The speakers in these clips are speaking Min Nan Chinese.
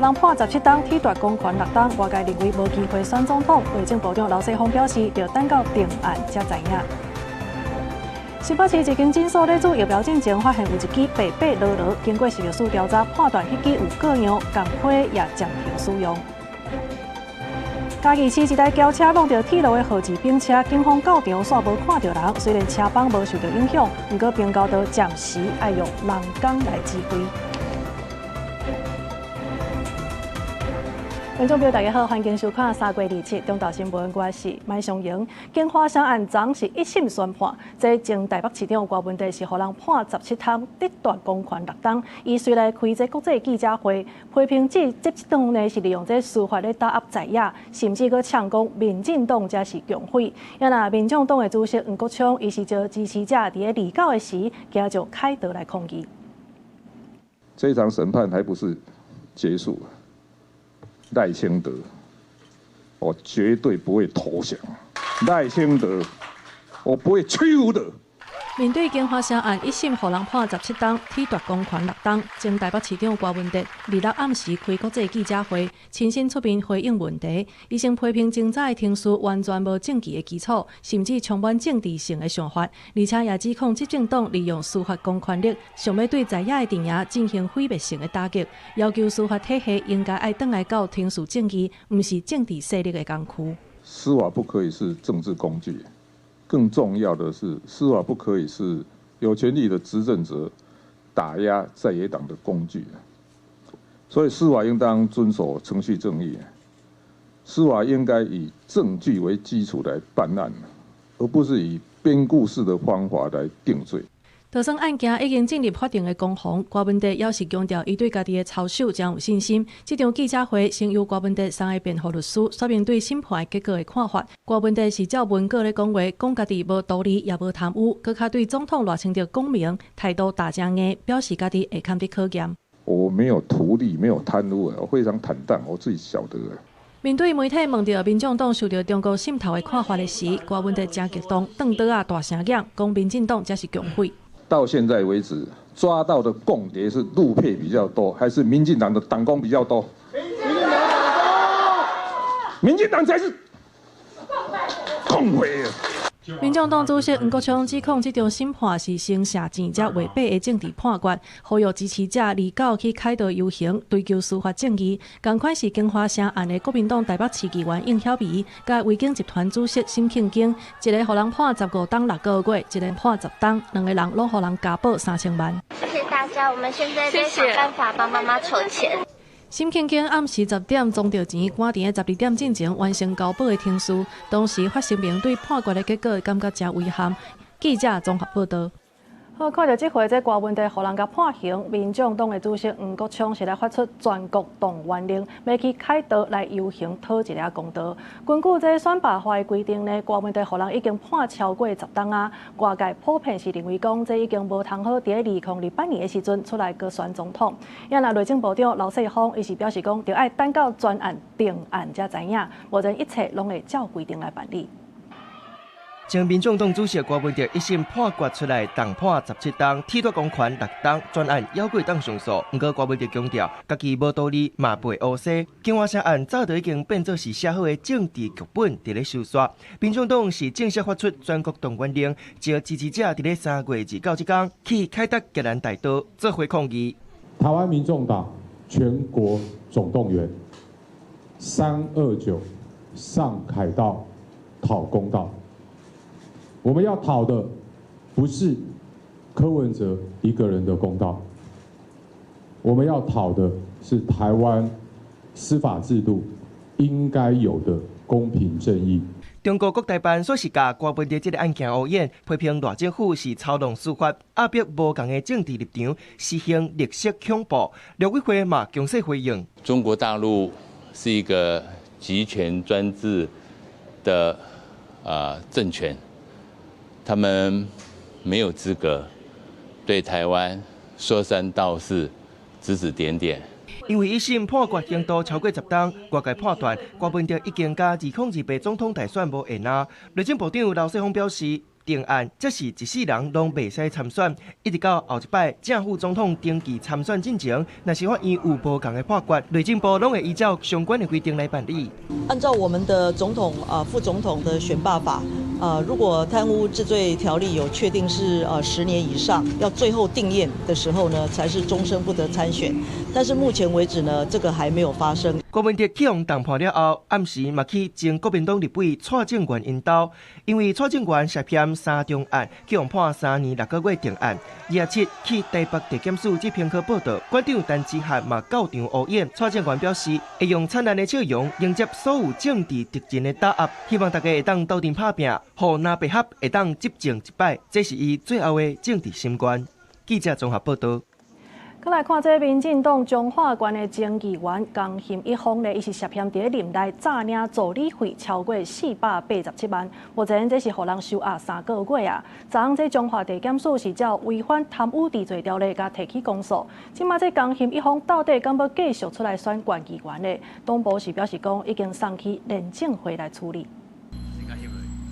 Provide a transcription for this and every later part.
予人判17冬，褫奪公權6冬，外界認為無機會選總統。內政部長劉世芳表示，著等到定案才知影。新北市一間診所咧注疫苗進前，發現有一支白白濁濁，經過食藥署調查，判斷彼支有過量，仝批也暫停使用。嘉義市一台轎車挵著鐵路的貨櫃冰車，警方到場煞無看著人，雖然車幫無受著影響，毋過平交道暫時愛用人工來指揮。觀眾朋友大家好，歡迎收看3月27中晝新聞，我是麥尚瑩。京華城案昨是一審宣判，這前台北市長柯文哲是予人判17冬，褫奪公權6冬。伊隨來開這國際記者會，批評這這黨呢是利用這司法咧打壓在野，甚至閣嗆講民進黨才是共匪。啊若民眾黨的主席黃國昌，伊是召支持者佇咧29的時，行上凱道來抗議。這場審判還不是結束。賴清德，我絕對不會投降。賴清德，我不會屈服的。面對京華城案一審予人判17冬，褫奪公權6冬，前台北市長柯文哲26暗時開國際記者會，親身出面回應問題。伊先批評偵查的程序完全無證據的基礎，甚至充滿政治性的想法，而且也指控執政黨利用司法公權力，想欲對在野的陣營進行毀滅性的打擊，要求司法體系應該愛轉來到程序正義，毋是政治勢力的工具。司法不可以是政治工具。更重要的是，司法不可以是有權力的執政者打壓在野黨的工具。所以，司法應當遵守程序正義，司法應該以證據為基礎來辦案，而不是以編故事的方法來定罪。就算案件已經進入法庭的攻防，柯文哲猶是強調，伊對家己的操守誠有信心。這場記者會先由柯文哲三个辯護律師說明對審判結果的看法。柯文哲是照文稿咧講話，講家己無圖利也無貪污，閣較對總統賴清德講明態度打誠硬，表示家己會堪得考驗。我沒有圖利，沒有貪污，我非常坦蕩，我自己曉得。面對媒體問著民眾黨受著中國滲透的看法的時，柯文哲誠激動，轉桌仔大聲講，講民進黨才是共匪。到現在為止，抓到的共諜是陸配比較多，還是民進黨的黨工比較多？民進黨民進黨才是共匪。民眾黨主席黃國昌指控這場審判是先挾錢才畫白的政治判決，呼籲支持者29去凱道遊行，追求司法正義。仝款是京華城案的國民黨台北市議員應曉薇，佮維景集團主席沈慶京，一个予人判15冬6個月，一个判10冬，兩個人攏予人交保3000萬。謝謝大家，我們現在在想辦法幫媽媽籌錢。沈慶京暗時10點裝著錢，趕佇咧12點進前完成交保的程序。當時發聲明對判決的結果感覺誠遺憾。記者綜合報導。好，看著這回這柯文哲予人共判刑，民眾黨的主席黃國昌是來發出全國動員令，欲去凱道來遊行討一下公道。根據這選罷法的規定呢，柯文哲予人已經判超過10冬啊，外界普遍是認為講，這已經無通好佇咧2028年的時陣出來閣選總統。啊若內政部長劉世芳伊是表示講，著愛等到全案定案才知影，無然一切攏會照規定來辦理。前民眾黨主席柯文哲一審判決出來，重判17冬，褫奪公權6冬，全案猶閣會當上訴。毋過柯文哲強調，家己無圖利，嘛袂烏西。京華城案早就已經變做是寫好的政治劇本，佇咧收煞。民眾黨是正式發出全國動員令，召支持者佇咧3月29這工去凱達格蘭大道做伙抗議。台灣民眾黨全國總動員，329上凱道討公道。我們要討的不是柯文哲一個人的公道，我們要討的是台灣司法制度應該有的公平正義。中國國台辦煞是共柯文哲這个案件烏演，批評賴政府是操弄司法、壓迫無仝的政治立場，實行綠色恐怖。陸委會嘛強勢回應：中國大陸是一個極權專制的政權。他們沒有資格對台灣說三道四、指指點點。因為一審判決刑度超過10冬，外界判斷柯文哲已經佮2028總統大選無緣啊。內政部長劉世芳表示，定案，這是一世人攏袂使參選。一直到後一擺正副總統登記參選進前，若是法院有無仝的判決，內政部攏會依照相關的規定來辦理。按照我們的總統啊、副總統的選罷法，如果貪污治罪條例有確定是10年以上，要最後定讞的時候呢，才是終身不得參選。但是目前為止呢，這個還沒有發生。柯文哲去予重判了後，暗時嘛去前國民黨立委蔡正元𪜶兜，因為蔡正元涉嫌三中案，去予判3年6個月定案。27去台北地檢署這評科報到，館長陳之漢嘛到場烏演。蔡正元表示，會用燦爛的笑容迎接所有政治敵人的打壓，希望大家會當鬥陣拍拚，予藍白合會當執政一擺，這是伊最後的政治心願。記者綜合報道。閣來看這民進黨彰化縣的前議員江欣一峰咧，伊是涉嫌佇咧任內詐領助理費超過487萬，目前這是予人收押3個月啊。昨昏這彰化地檢署是照違反貪污治罪條例，共提起公訴。這馬這江欣一峰到底敢欲繼續出來選縣議員咧？黨部是表示講已經送去廉政會來處理。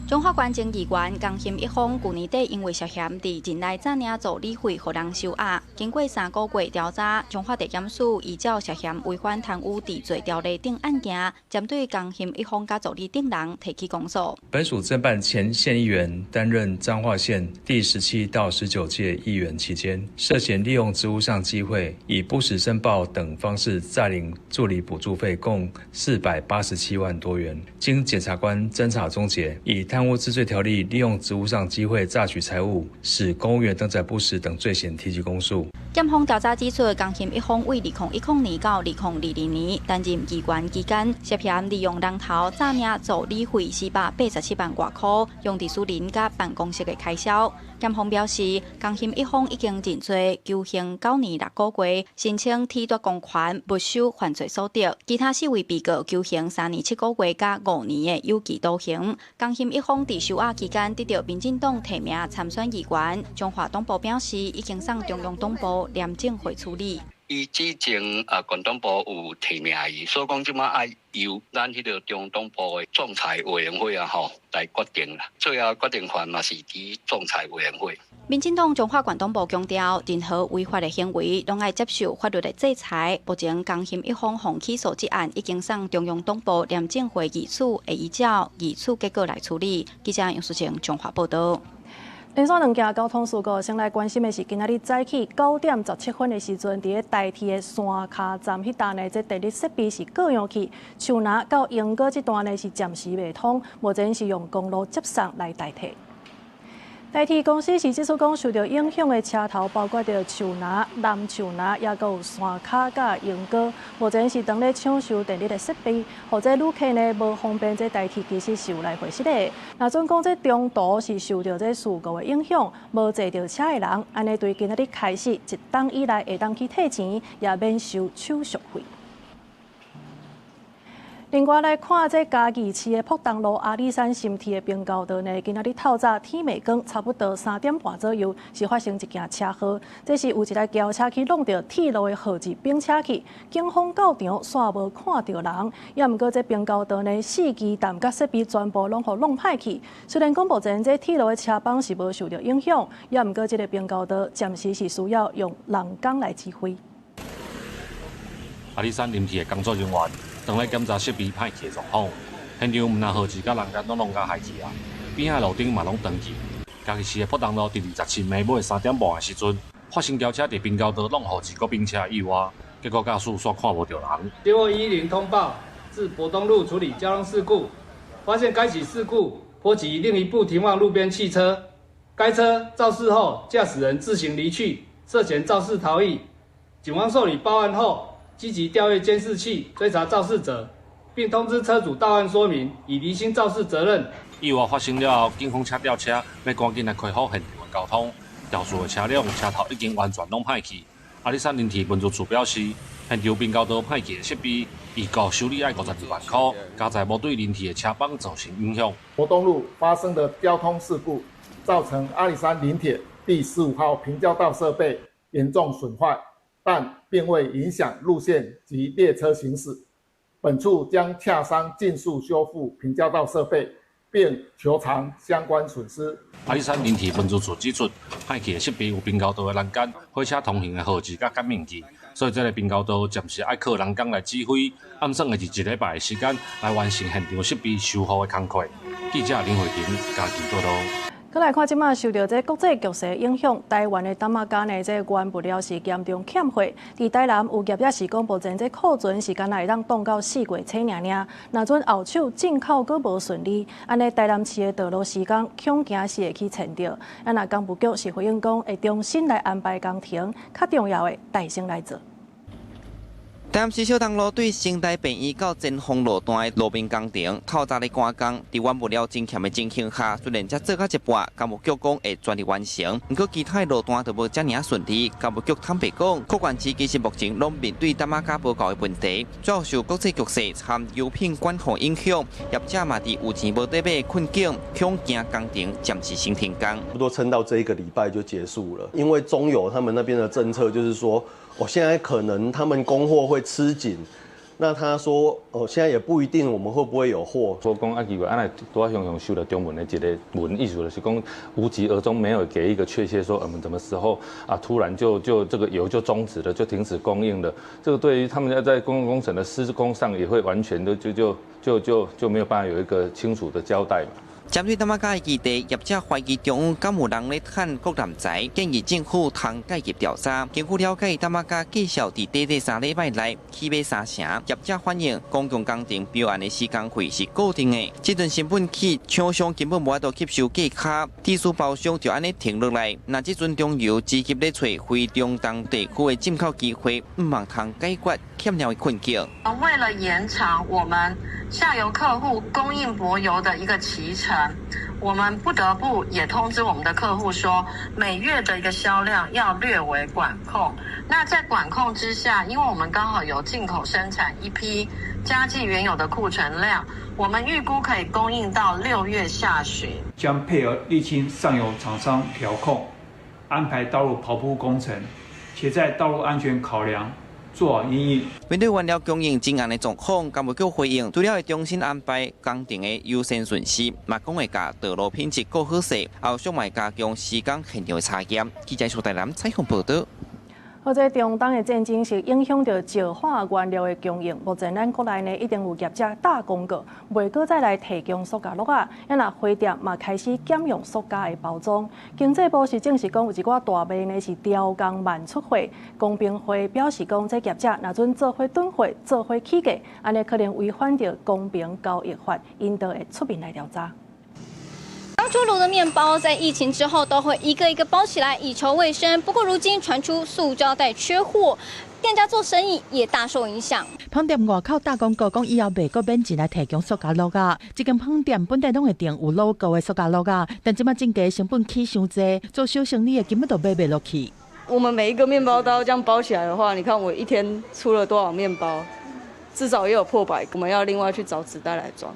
彰化縣前議員江欣一峰，舊年底因為涉嫌佇任內詐領助理費，予人收押。經過3個月調查，彰化地檢署依照涉嫌違反貪污治罪條例等案件，針對江欣一峰佮助理等人提起公訴。本署偵辦前縣議員擔任彰化縣第17到19屆議員期間，涉嫌利用職務上機會，以不實申報等方式詐領助理補助費共487萬多元。經檢察官偵查終結，以貪污治罪條例利用職務上機會詐取財物，使公務員登載不實等罪嫌提起公訴。檢方調查指出，江欣一峰為2010年到2022年擔任議員期間，涉嫌利用人頭詐領助理費487萬外箍，用佇私人佮辦公室的開銷。檢方表示，江欣一峰已經認罪，求刑9年6個月，申請褫奪公權、沒收犯罪所得。其他四位被告求刑3年7個月佮5年的有期徒刑。江欣一峰佇收押期間得著民進黨提名參選議員，彰化黨部表示已經送中央黨部廉政會處理。伊之前啊，縣黨部有提名伊，所以講這馬愛由咱彼个中央黨部的仲裁委員會啊吼來決定啦。最後決定權嘛是佇仲裁委員會。民進黨彰化縣黨部強調，任何違法的行為攏愛接受法律的制裁。目前江欣一峰予起訴這案已經送中央黨部廉政會議處，會依照議處結果來處理。記者楊淑晴彰化報道。連續兩件交通事故，先來關心的是，今仔日早起9點17分的時陣，佇咧台鐵的山跤站彼搭呢，這電力設備是故障去，樹林到鶯歌這段呢是暫時袂通，目前是用公路接送來代替。台鐵公司是指出講，受著影響的車頭包括著樹林、南樹林，抑閣有山跤佮鶯歌。目前是當咧搶修電力的設備，予這旅客呢無方便。這台鐵其實是有來回釋的。若準講這中途是受著這事故的影響，無坐著車的人，按呢對今仔日開始一冬以來會當去退錢，也免收手續費。另外來看，這嘉義市的埔東路阿里山新鐵的平交道呢，今仔日透早天未光，差不多3點半左右，是發生一件車禍。這是有一台轎車去挵著鐵路的號誌兵車去，警方到場煞無看著人。也毋過這平交道呢，四基站佮設備全部攏予弄歹去。雖然講目前這鐵路的車班是無受著影響，也毋過這个平交道暫時是需要用人工來指揮。阿里山臨鐵的工作人員當咧檢查設備歹去的狀況，現場毋但號誌佮欄杆攏弄共害去啊，邊仔路燈嘛攏斷去。嘉義市的埔東路佇27暝尾3點半的時陣，發生轎車佇平交道挵號誌國兵車意外，結果駕駛煞看無著人。接獲110通報，至埔東路處理交通事故，發現該起事故波及另一部停放路邊汽車，該車肇事後駕駛人自行離去，涉嫌肇事逃逸。警方受理報案後，積極調閱監視器追查肇事者，並通知車主到案說明，以釐清肇事責任。意外發生了後，警方請吊車欲趕緊來恢復現場的交通。肇事的車輛車頭已經完全攏歹去。阿里山林鐵運輸處表示，現場平交道歹去的設備，預估修理愛52萬箍，佳哉無對林鐵的車班造成影響。埔東路發生的交通事故，造成阿里山林鐵第15號平交道設備嚴重損壞，但並未影響路線及列車行駛。本處將洽商盡速修復平交道設備，並求償相關損失。阿里山林鐵運輸處指出，歹去的設備有平交道的欄杆、火車通行的號誌佮感應器，所以這个平交道暫時愛靠人工來指揮，按算會佇一禮拜的時間來完成現場設備修復的工課。記者林慧婷嘉義報導。閣來看，這馬受著這國際局勢影響，台灣的淡仔加呢，這原物料是嚴重欠貨。佇台南有業者是講，目前這庫存是干焦會當擋到四月初爾爾。若準後手進口閣無順利，按呢台南市的道路施工恐驚是會去延著。啊，若工務局是回應講，會重新來安排工程，較重要的代先來做。台南市小東路對成大病院到前鋒路段的路面工程，透早咧趕工，佇原物料真欠的情形下，雖然才做到一半，工務局講會全力完成，毋過其他的路段就無遮爾仔順利。工務局坦白講，擴縣市其實目前攏面對淡仔膠無夠的問題，主要受國際局勢和油品管控影響，業者嘛佇有錢無得買的困境，恐驚工程暫時先停工。差不多撐到這一個禮拜就結束了，因為中油他們那邊的政策就是說，我現在可能他們供貨會吃緊，那他說哦，現在也不一定我們會不會有貨。說講啊，奇怪，按呢拄仔雄雄收著中文的一个文，意思就是講無疾而終，沒有給一個確切說我們什麼時候啊，突然就這個油就終止了，就停止供應了。這個對於他們要在公共工程的施工上，也會完全的就沒有辦法有一個清楚的交代嘛。針對淡仔膠的議題，業者懷疑中央敢有人咧趁國南財，建議政府通介入調查。根據了解，淡仔膠繼續佇短短3禮拜內起碼三成。業者反映，公共工程標案的施工費是固定的，這陣成本起，廠商根本無法度吸收價卡，技術包商就按呢停落來。若這陣中油積極咧揣非中東地區的進口機會，毋望通解決欠料的困境。為了延長我們下游客戶供應柏油的一個期程，我們不得不也通知我們的客戶說，每月的一個銷量要略為管控。那在管控之下，因為我們剛好有進口生產一批，加計原有的庫存量，我們預估可以供應到6月下旬。將配合瀝青上游廠商調控，安排道路跑鋪工程，且在道路安全考量，做好因應。面對原料供應真絚的狀況，工務局回應，除了會重新安排工程的優先順序，嘛講會共道路品質顧好勢，後續嘛會加強施工現場的查驗。記者蘇台南採訪報導。好，這中東的戰爭是影響著石化原料的供應。目前咱國內呢，已經有業者打公告，袂閣再來提供塑膠罌仔。啊，若花店嘛開始減用塑膠的包裝。經濟部是證實講，有一寡大賣呢是超工慢出貨。公平會表示講，這業者若準做伙囤貨、做伙起價，按呢可能違反著公平交易法，𪜶就會出面來調查。剛出爐的麵包在疫情之後都會一個一個包起來以求衛生。不過如今傳出塑膠袋缺貨，店家做生意也大受影響。飯店外口打廣告講以後袂閣免錢來提供塑膠罌仔。這間飯店本來攏會訂有 logo 的塑膠罌仔，但這擺進價成本起傷濟，做小生意的根本就買袂落去。我們每一個麵包都要這樣包起來的話，你看我一天出了多少麵包，至少也有破百。我們要另外去找紙袋來裝。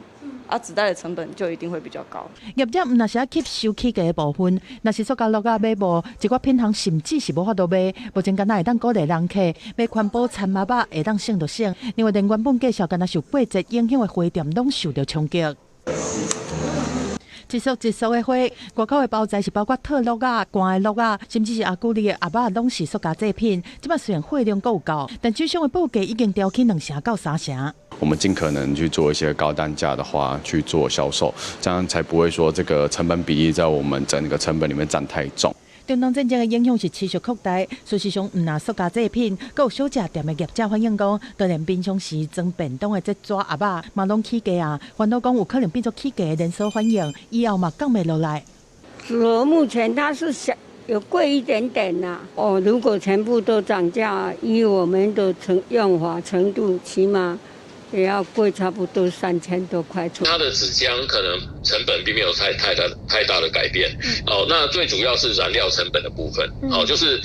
啊，紙袋的成本就一定會比較高。業者毋但是愛吸收起價的部分，若是塑膠罌仔買無，一寡品項甚至是無法度賣。目前敢若會當鼓勵人客買環保餐盒仔，會當省就省。另外，連原本計數敢若受八折影響的花店，攏受著衝擊。一束一束的花，外口的包材是包括套罌仔、乾的罌仔，甚至是阿古麗的盒仔，攏是塑膠製品。這擺雖然貨量閣有夠，但廠商的報價已經調起2成到3成。我們盡可能去做一些高單價的花去做銷售，這樣才不會說這個成本比例在我們整個成本裡面佔太重。中東戰爭的影響是持續擴大，事實上，毋但塑膠製品，閣有小食店的業者反映講，就連平常時裝便當的這紙盒仔嘛攏起價啊，煩惱講有可能變做起價的連鎖反應，以後嘛降袂落來。說目前它是小有貴一點點啦。哦，如果全部都漲價，以我們的成用法程度，起碼也要貴差不多3000多塊。它的紙漿可能成本並沒有太大的改變。哦，那最主要是燃料成本的部分，哦，就是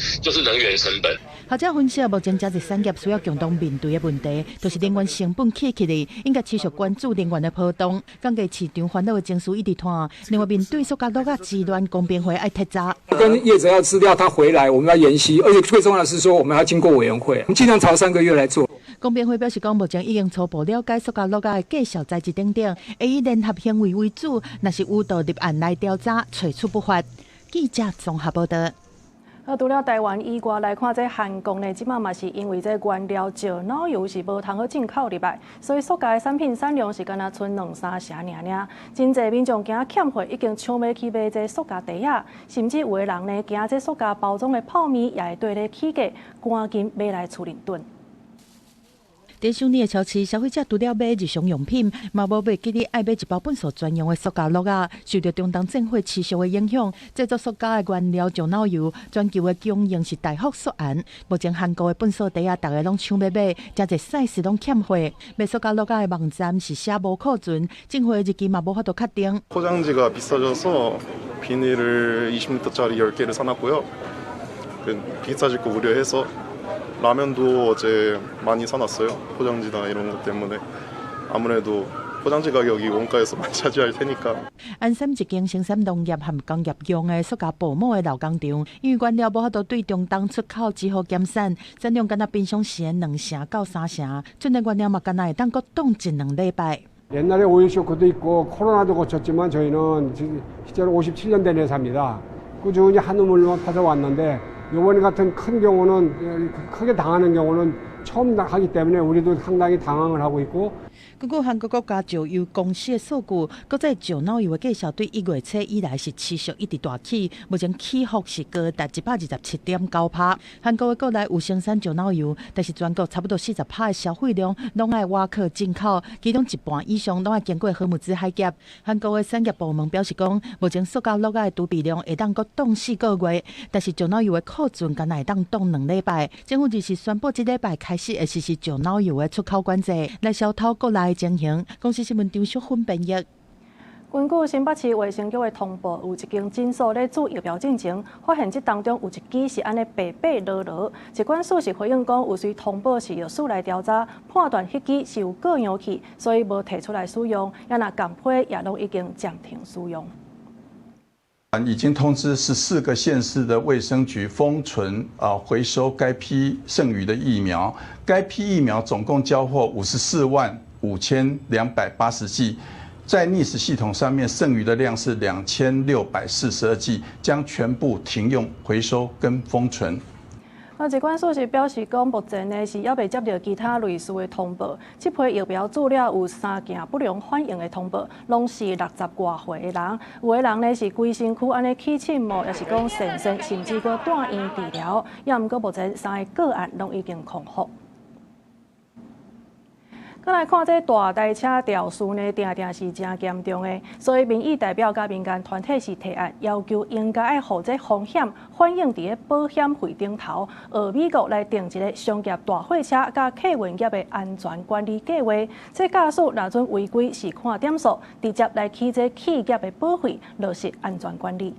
能源成本。學者分析，目前這個產業需要共同面對的問題，就是能源成本起起來，應該持續關注能源的波動，降低市場煩惱的情緒一直拖。另外，面對塑膠罌仔之亂，公平會愛徹查。跟業者要資料，他回來，我們要研析，而且最重要的是說，我們要經過委員會，我們盡量朝3個月來做。公辯會表示講，目前已經初步了解塑膠橐仔的價數材質等等，會以聯合行為為主，若是有就立案來調查，揣處不法。記者綜合報道。啊，除了台灣以外來看，這韓國呢，這擺嘛是因為這原料石腦油是無通好進口入來，所以塑膠的產品產量是干焦賰兩三成爾爾。真濟民眾驚欠貨，已經搶欲去買這塑膠袋仔，甚至有的人呢驚這塑膠包裝的泡麵也會綴咧起價，趕緊買來厝內囤。佇首爾的超市，消費者除了買日常用品，嘛無袂記得愛買一包糞掃專用的塑膠簍仔。受著中東戰火持續的影響，製作塑膠的原料石腦油，全球的供應是大幅縮減。目前韓國的糞掃袋仔，逐家攏搶欲買，誠濟 size 攏欠貨。賣塑膠簍仔的網站是寫無庫存，進貨日期嘛無法度確定。 포장지가 비싸져서 비닐을 20리터짜리 10개를 사놨고요. 그 비싸질 거 우려해서 라면도 어제 많이 사놨어요. 포장지나 이런 것 때문에 아무래도 포장지 가격이 원가에서 많이 차지할 테니까. 安森一間生產農業和工業用的塑膠薄膜的老工廠，因為原料無法度對中東出口，只好減產，產量干焦平常時的2成到3成，這個原料嘛，干焦會當閣凍一兩禮拜。 옛날에 오일 쇼크도 있고 코로나도 거쳤지만 저희는 실제로 57년 된 회사입니다. 꾸준히 한우물만 파서 왔는데 이번 같은 큰 경우는 크게 당하는 경우는 처음 하기 때문에 우리도 상당히 당황을 하고 있고. 根據韓國國家石油公司的數據，國際石腦油的價數對1月初以來是持續一直大起，目前起伏是高達127.9趴。韓國的國內有生產石腦油，但是全國差不多40趴的消費量攏愛倚靠進口，其中一半以上攏愛經過荷姆茲海峽。韓國的產業部門表示講，目前塑膠簍仔的儲備量會當閣凍4個月，但是石腦油的庫存干焦會當凍2禮拜。政府日是宣布，這禮拜開始會實施石腦油的出口管制，來消透國內的情形。公視新聞張淑芬編譯。根據新北市衛生局的通報，有一間診所咧注疫苗進前，發現這當中有一支是按呢白白濁濁。疾管署是回應講，有隨通報是藥師來調查，判斷彼支是有過量去，所以無提出來使用。也若仝批也攏已經暫停使用。已經通知14個縣市的衛生局封存啊，回收該批剩餘的疫苗。該批疫苗總共交貨545,280劑，在 NIS 系統上面剩餘的量是2642劑，將全部停用、回收跟封存。啊，疾管署是表示講，目前呢是猶未接著其他類似的通報。這批疫苗注了有三件不良反應的通報，攏是60外歲的人，有的人呢是規身軀按呢起疹毛，抑是講疝疝，甚至閣住院治療。也毋過目前三个個案攏已經康復。閣來看這大台車肇事呢，定定是誠嚴重的，所以民意代表佮民間團體是提案要求，應該愛予這風險反映佇咧保險費頂頭，學美國來訂一个商業大貨車佮客運業的安全管理計劃。這駕駛若準違規是看點數，直接來起這企業的保費，落實安全管理。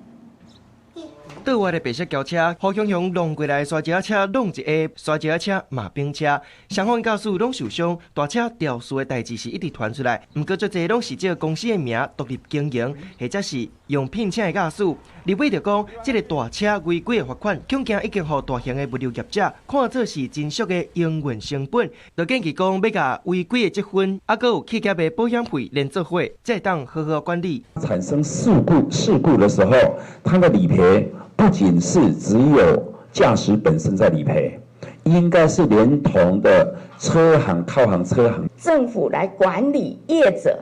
倒彎的白色轎車，予雄雄挵過來，沙石仔車挵一下，沙石仔車嘛反車，雙方駕駛攏受傷。大車肇事的代誌是一直傳出來，毋過足濟攏是這個公司的名獨立經營，或者是用聘請的駕駛。立委就講，這个大車違規的罰款，恐驚已經予大型的物流業者看做是真俗的營運成本，就建議講欲共違規的積分，猶閣有企業的保險費連做伙，才會當好好管理。產生事故的時候，它的理賠不僅是只有駕駛本身在理賠，應該是連同的車行、靠行、車行。政府來管理業者，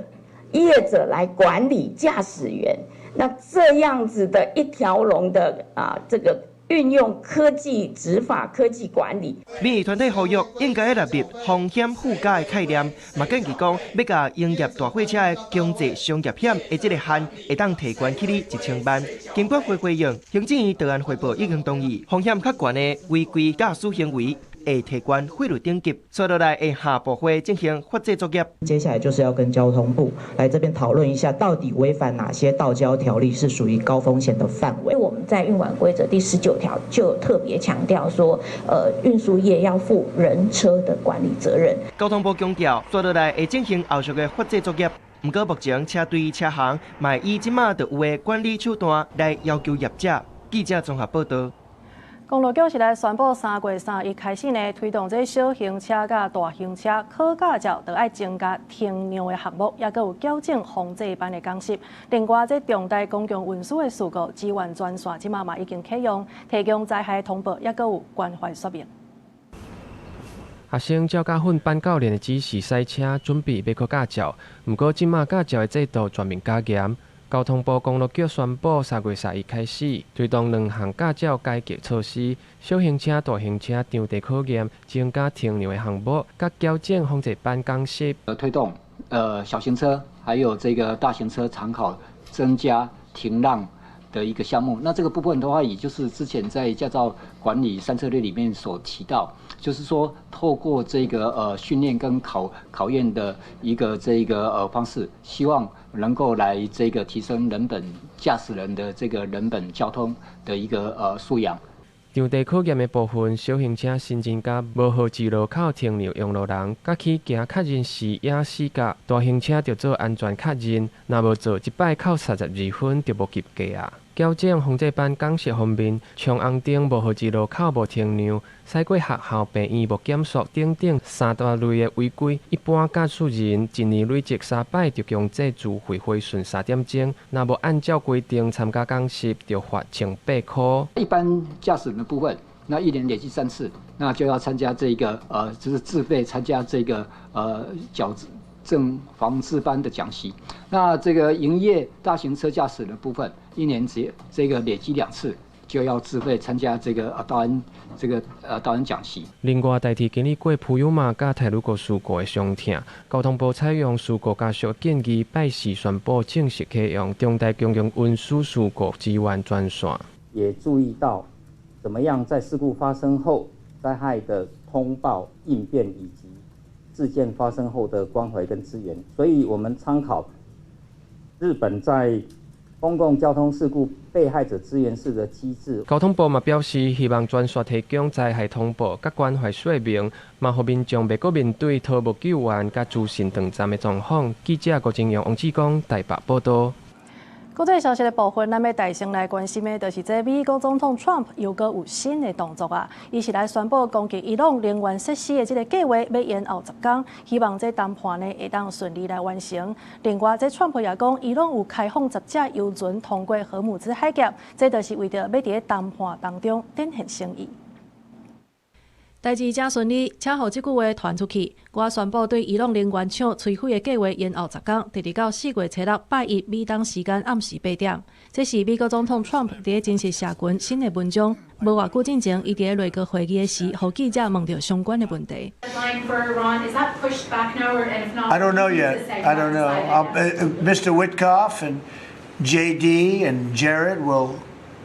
業者來管理駕駛員，那這樣子的一條龍的啊，這個運用科技執法、科技管理。民意團體呼籲應該納入風險附加的概念，嘛建議講欲共營業大貨車的強制商業險的這个項，會當提懸起你1000萬。金管會回應，行政院導案匯報已經同意，風險較懸的違規駕駛行為會提懸費率等級，接落來會下部會進行法制作業。接下來就是要跟交通部來這邊討論一下，到底違反哪些道交條例是屬於高風險的範圍。我們在運管規則第19條就特別強調說，運輸業要負人車的管理責任。交通部強調，接落來會進行後續的法制作業。毋過目前車隊車行嘛以這馬就有的管理手段來要求業者。記者綜合報道。公路局是來宣布，3月31開始呢，推動這小型車佮大型車考駕照，著愛增加停讓的項目，抑閣有矯正防制班的講習。另外，這重大公共運輸的事故支援專線，這馬嘛已經啟用，提供災害通報，抑閣有關懷說明。學生照駕訓班教練的指示駛車，準備欲考駕照。毋過，這馬駕照的制度全面加嚴。交通部公路局宣布，3月31開始推動兩項駕照改革措施：小型車、大型車場地考驗，增加停讓的項目，佮矯正防制班講習。推動小型車還有這個大型車常考增加停讓的一個項目。那這個部分的話，也就是之前在駕照管理三策略裡面所提到，就是說透過這個訓練跟考驗的一個這個方式，希望能夠來這個提升人本駕駛人的這個人本交通的一個素養。場地考驗的部分，小型車新增加無號誌路口停讓用路人，佮起行確認視野死角；大型車著做安全確認，若無做，一擺扣32分就無及格啊。矯正防制班講習方面，衝紅燈無號誌路口無停讓，駛過學校病院無減速等等三大類的違規，一般駕駛人一年累積三擺就強制自費回訓3點鐘，若無按照規定參加講習，就罰1800箍。一般駕駛人的部分，那一年累積3次，那就要參加這個就是自費參加這個矯正防制班的講習。那這個營業大型車駕駛的部分，一年只這個累積2次，就要自費參加這個道安這個道安講習。另外，台鐵經歷過普悠瑪佮太魯閣事故的傷痛，交通部採用事故家屬建議，拜四宣布正式啟用重大公共運輸事故支援專線。也注意到，怎麼樣在事故發生後災害的通報應變以及事件發生後的關懷跟支援，所以我們參考日本在公共交通事故被害者支援室的機制。交通部嘛表示，希望專線提供災害通報佮關懷說明，嘛予民眾袂閣面對拖無救援佮資訊斷站的狀況。記者郭正陽、王志剛台北報導。國際消息的部分，咱欲帶先來關心的，就是這美國總統 Trump 又閣有新的動作啊！伊是來宣布攻擊伊朗能源設施的這個計劃欲延後10工，希望這談判呢會當順利來完成。另外，這 Trump 也講，伊朗有開放10隻油船通過荷姆茲海峽，這就是為著欲佇咧談判當中展現誠意。代誌誠順利，請予這句話傳出去。我宣布對伊朗能源廠摧毀的計劃延後10工，直直到4月初6拜一美東時間暗時8點。這是美國總統 Trump 佇咧真實社群新的文章。無偌久進前，伊佇咧內閣會議的時，予記者問著相關的問題。 I don't know yet. I don't know. Mr. Witkoff and JD and Jared will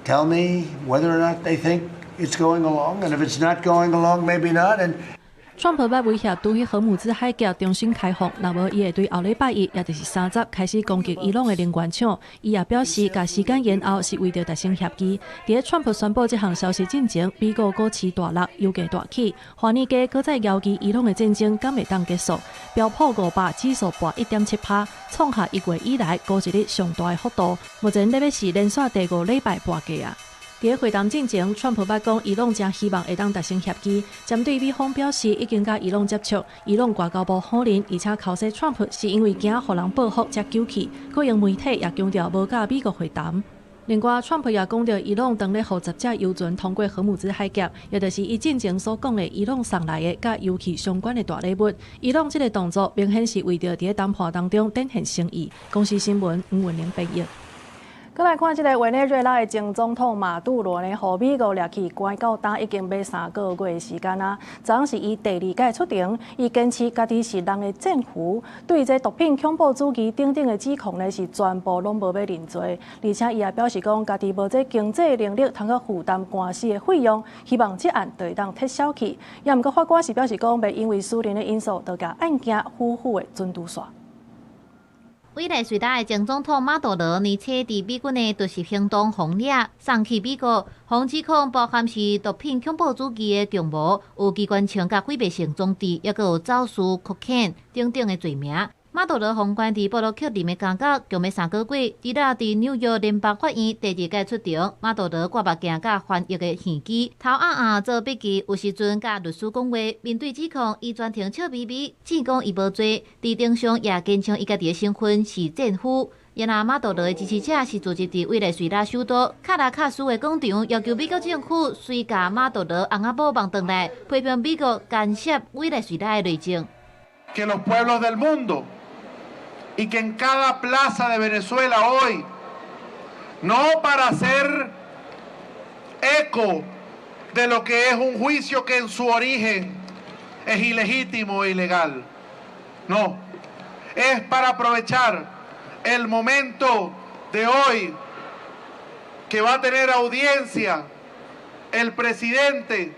tell me whether or not they think it's going along, and if it's not going along, maybe not. And 川普捌威脅，拄彼荷姆茲海峽重新開放，若無伊會對後禮拜一，也就是30開始攻擊伊朗的能源廠。伊也表示，共時間延後是為著達成協議。佇咧川普宣布這項消息進前，美國股市大落，油價大起，華爾街閣再猶疑伊朗的戰爭敢會當結束。標普500指數跋1.7%，創下1月以來股一日上大的幅度。目前咧欲是連續第五禮拜跋價啊。佇咧會談進前，川普捌講伊朗誠希望會當達成協議。針對美方表示已經佮伊朗接觸，伊朗外交部否認，而且剾洗川普是因為驚予人報復才糾氣。國營媒體也強調無佮美國會談。另外，川普也講著伊朗當咧予10隻油船通過荷姆茲海峽，也就是伊進前所講的伊朗送來的佮油氣相關的大禮物。伊朗這個動作明顯是為著佇咧談判當中展現誠意。公視新聞吳文玲編譯。閣來看這個委內瑞拉的前總統馬杜羅呢，予美國掠去關到今已經欲3個月的時間啊。昨昏是伊第二擺出庭，伊堅持家己是人的戰俘，對這毒品恐怖主義等等的指控呢，是全部攏無欲認罪。而且伊也表示講，家己無這經濟能力通去負擔官司的費用，希望這案就會當撤銷去。也毋過法官是表示講，袂因為私人的因素，就共案件死死的准拄煞。委內瑞拉的前總統馬杜羅年初佇美軍的突襲行動予掠，送去美國，予指控包含是毒品恐怖主義的共謀，有機關槍佮毀滅性裝置，抑閣有走私可卡因等等的罪名。馬杜羅予關佇布魯克林的監獄，強欲3個月。除了佇紐約聯邦法院第二擺出庭，馬杜羅掛目鏡佮翻譯的耳機，頭壓壓做筆記，有時陣佮律師講話。面對指控，伊全程笑眯眯，只講伊無罪。佇庭上也堅稱伊家己的身份是戰俘。然而，馬杜羅的支持者是聚集佇委內瑞拉首都卡拉卡斯的廣場，要求美國政府隨共馬杜羅翁仔某放轉來，批評美國干涉委內瑞拉的內政。 Que los pueblos del mundo y que en cada plaza de Venezuela hoy, no para hacer eco de lo que es un juicio que en su origen es ilegítimo e ilegal, no, es para aprovechar el momento de hoy que va a tener audiencia el presidente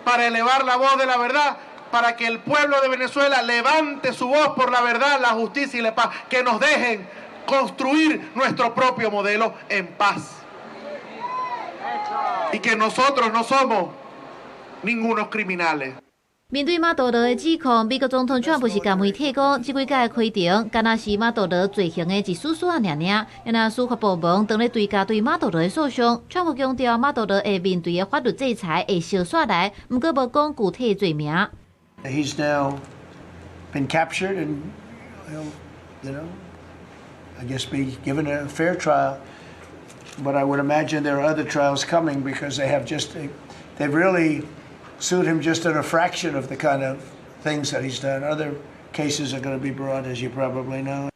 para elevar la voz de la verdad, para que el pueblo de Venezuela levante su voz por la verdad, la justicia y la paz, que nos dejen construir nuestro propio modelo en paz. Y que nosotros no somos ningunos criminales. 面對馬杜羅的指控，美國總統川普是共媒體講，這幾擺的開庭，敢若是馬杜羅罪行的一絲絲仔爾爾。然後司法部門當咧追加對馬杜羅的訴訟，川普強調馬杜羅會面對的法律制裁會相紲來，毋過無講具體罪名。 He's now been captured and he'll, I guess be given a fair trial. But I would imagine there are other trials coming because they've really sued him just on a fraction of the kind of things that he's done. Other cases are going to be brought, as you probably know.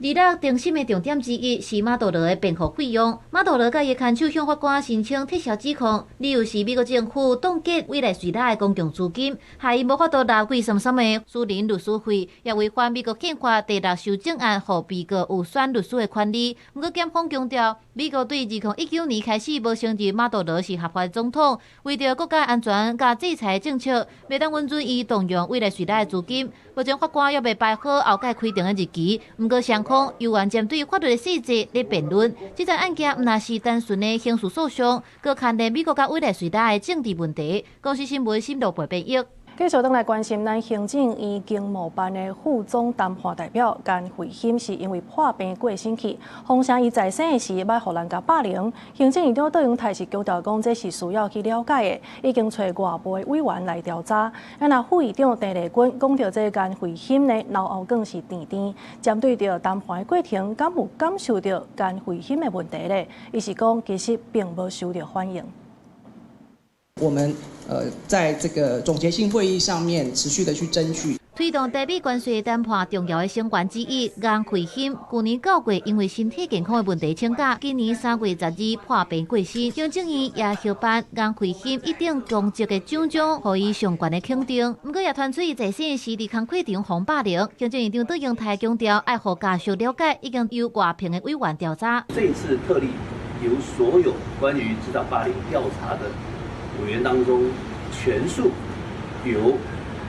二六庭審的重點之一是馬杜羅的辯護費用。馬杜羅佮伊牽手向法官申請撤銷指控，理由是美國政府凍結委內瑞拉的公共資金，害伊無法度拿貴參參的私人律師費，也違反美國憲法第六修正案，予被告有選律師的權利。毋過檢方強調，美國對2019年開始無承認馬杜羅是合法總統，為著國家安全佮制裁政策，袂當允准伊動用委內瑞拉的資金。目前法官猶未排好後擺開庭的日期，毋過雙方猶原針對法律的細節咧辯論。這場案件毋但是單純的刑事訴訟，閣牽連美國佮委內瑞拉的政治問題。公視新聞新羅播編譯。繼續轉來關心咱行政院經貿辦的副總談判代表顏慧欣，是因為破病過身去。風聲伊在生的時，捌予人共霸凌。行政院長卓榮泰是強調講，這是需要去了解的，已經揣外部的委員來調查。啊，若副議長鄭麗君講著這顏慧欣呢，腦後更是甜甜。針對著談判的過程，敢有感受著顏慧欣的問題咧？伊是講其實並無受著反應。我們在這個總結性會議上面持續的去爭取。推動台美關稅談判重要的成員之一顏慧欣，舊年9月因為身體健康的問題請假，今年3月12破病過身。行政院也協頒顏慧欣一等功績的獎章，予伊上懸的肯定。毋過也傳出伊在生時佇工課場予霸凌。行政院長卓榮泰強調，愛予家屬了解，已經由外聘的委員調查。這一次特例由所有關於職場霸凌調查的委員當中，全數由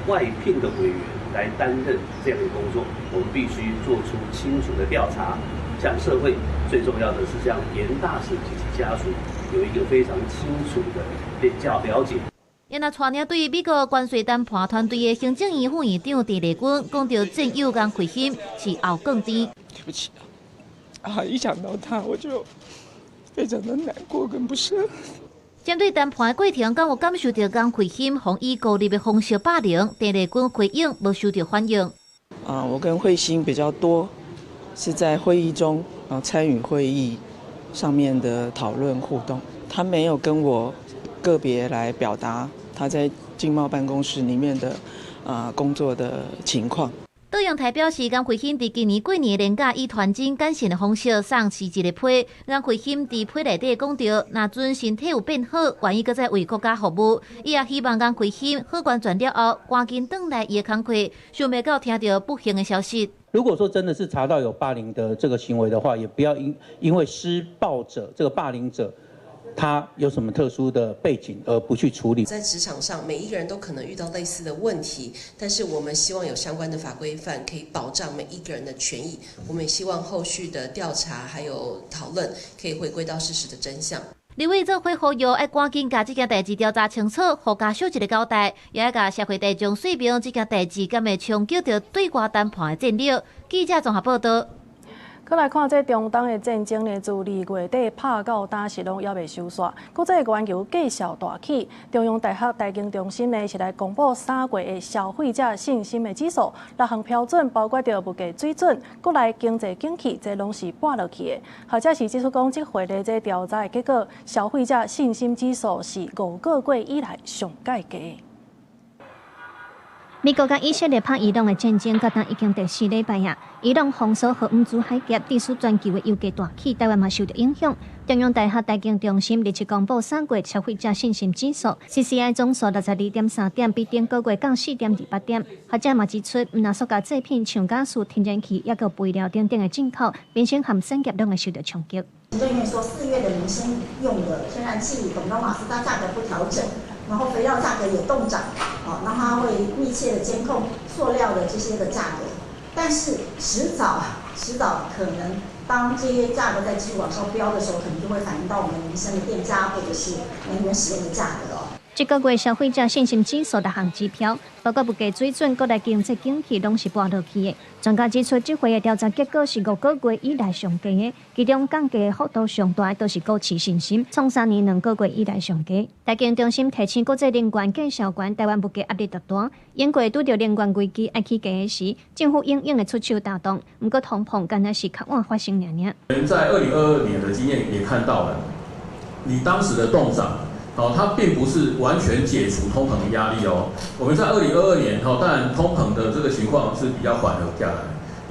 外聘的委員來擔任這樣的工作，我們必須做出清楚的調查，向社會，最重要的是向顏大使及其家屬有一個非常清楚的較了解。然後帶領對美國關稅談判團隊的行政院副院長鄭麗君講著戰友顏慧欣是後更甜。對不起啊，一想到他我就非常的難過跟不捨。針對談判的過程，敢有感受著顏慧欣予以孤立的方式霸凌？鄭麗君回應無受著反應。啊，我跟慧欣比較多是在會議中啊參與會議上面的討論互動，他沒有跟我個別來表達他在經貿辦公室裡面的啊工作的情況。卓榮泰表示，顏慧欣佇今年過年年假以傳真簡訊的方式送辭一個批。顏慧欣佇批內底講著，若準身體有變好，願意閣再為國家服務。伊也希望顏慧欣好轉轉了後，趕緊轉來伊的工課。想袂到聽著不幸的消息。如果說真的是查到有霸凌的這個行為的話，也不要因為施暴者這個霸凌者他有什麼特殊的背景而不去處理。在職場上，每一個人都可能遇到類似的問題，但是我們希望有相關的法規範可以保障每一個人的權益。我們也希望後續的調查還有討論可以回歸到事實的真相。立委做伙呼籲，愛趕緊共這件代誌調查清楚，予家屬一个交代，也愛共社會大眾說明這件代誌敢會衝擊著對外談判的戰略。記者綜合報道。閣來看這中東的戰爭呢，自二月底拍到今時攏猶未收煞。國際原油繼續大起，中央大學財經中心呢是來公布3月的消費者信心的指數，六項標準包括著物價水準、國內經濟景氣，這攏是跋落去的。學者是指出講，這回的這調查的結果，消費者信心指數是5個月以來上蓋低。美國佮以色列拍伊朗的戰爭，到今已經第四禮拜啊！伊朗封鎖荷姆茲海峽，致使全球的油價大起，台灣嘛受著影響。中央大學財經中心日前公布3月消費者信心指數，CCI 總數62.3點，比頂個月降4.28點。學者嘛指出，毋但塑膠製品、像家私、天然氣，抑閣肥料等等的進口，民生和產業攏會受著衝擊。行政院說，4月的民生用的天然氣、桶裝瓦斯，它價格不調整，然後肥料價格也凍漲，哦，那它會密切的監控塑料的這些的價格，但是遲早遲早可能當這些價格在繼續往上飆的時候，可能就會反映到我們民生的電價或者是能源使用的價格哦。這個月消費者信心指數六項指標，包括物價水準、國內經濟景氣，攏是跋落去的。專家指出，這回的調查結果是5個月以來上低的，其中降低幅度上大的都是股市信心，創3年2個月以來上低。財經中心提醒國際能源價數懸，台灣物價壓力特大。英國拄著能源危機愛起價時，政府隱隱的出手打動，毋過通膨敢若是較晚發生爾爾。在2022年的經驗也看到了，你當時的凍漲。哦，它並不是完全解除通膨的壓力哦。我們在2022年，哈，當然通膨的這個情況是比較緩和下來，